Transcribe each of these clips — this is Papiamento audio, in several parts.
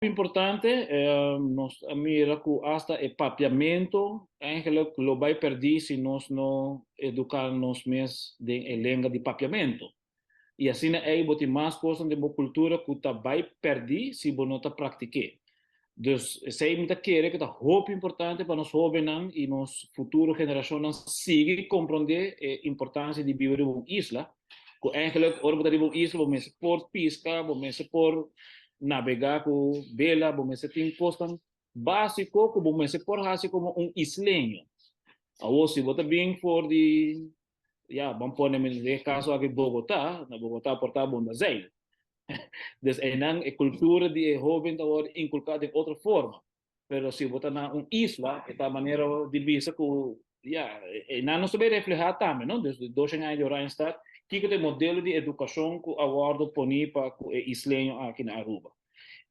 Importante, nos a mira ku asta e papiamento eigenlijk lo bai perdí si nos no eduká nos mes den e lenga di papiamento. I asina ei bo tin mas kosnan den bo kultura ku ta bai perdí si bo no ta praktik'é. Dus esei mi ta kere ku ta hopi importante pa nos hóbennan i nos futuro generashonnan sigui komprondé e importansia di biba riba un isla, ku eigenlijk ora bo ta riba un isla bo mester por piska, bo mester por nabegá ku bela, bo mester tin kosnan básiko ku bo mester por hasi komo un isleño. Awor si bo ta bin for di, ya, ban pone den e kaso aki Bogotá, na Bogotá por ta bon ta zeil. Dus einan e kultura di e hóben ta wòrdu inkulká den otro forma. Pero si bo ta na un isla, e ta manera di bisa ku, ya, einan nos ta bay reflehá tambe, no? Dus di 200 aña di Oranjestad, kiko ta e modelo di edukashon ku a wòrdu poní pa ku e isleño aki na Aruba.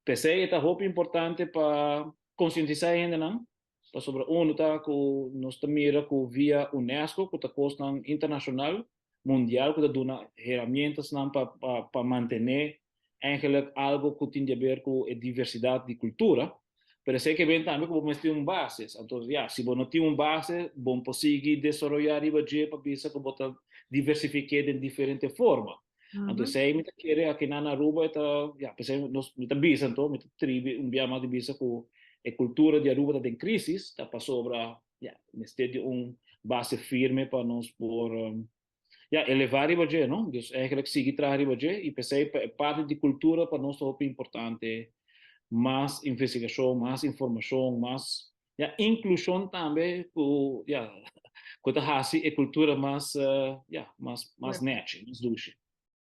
P'esei e ta hopi importante pa konsientisá e hendenan, pasobra unu ta ku nos ta mira ku via UNESCO, ku ta kosnan internashonal, mundial ku ta duna heramientasnan pa pa mantené eigenlijk algo ku tin di haber ku e diversidat di kultura, pero esei ke ben tambe ku bo mester tin un basis. Anto ya, si bo no tin un base, bo no por sigui desaroyá riba dje pa bisa ku bo ta diversifiké den diferente forma. Anto esei mi ta kere akinan na Aruba e ta, ya, p'esei nos, mi ta bisa anto, mi ta tribi un bia mas di bisa ku e kultura di Aruba ta den krisis, ta pasobra, ya, mester di un base firme pa nos por, ya, elevá riba dje, no? Dus eigenlijk sigui traha riba dje i p'esei pa e parti di kultura pa nos ta hopi importante mas investigashon, mas informashon, mas, ya, inklushon tambe ku, ya, ku ta hasi e kultura mas, ya, mas, mas nèchi, mas dushi.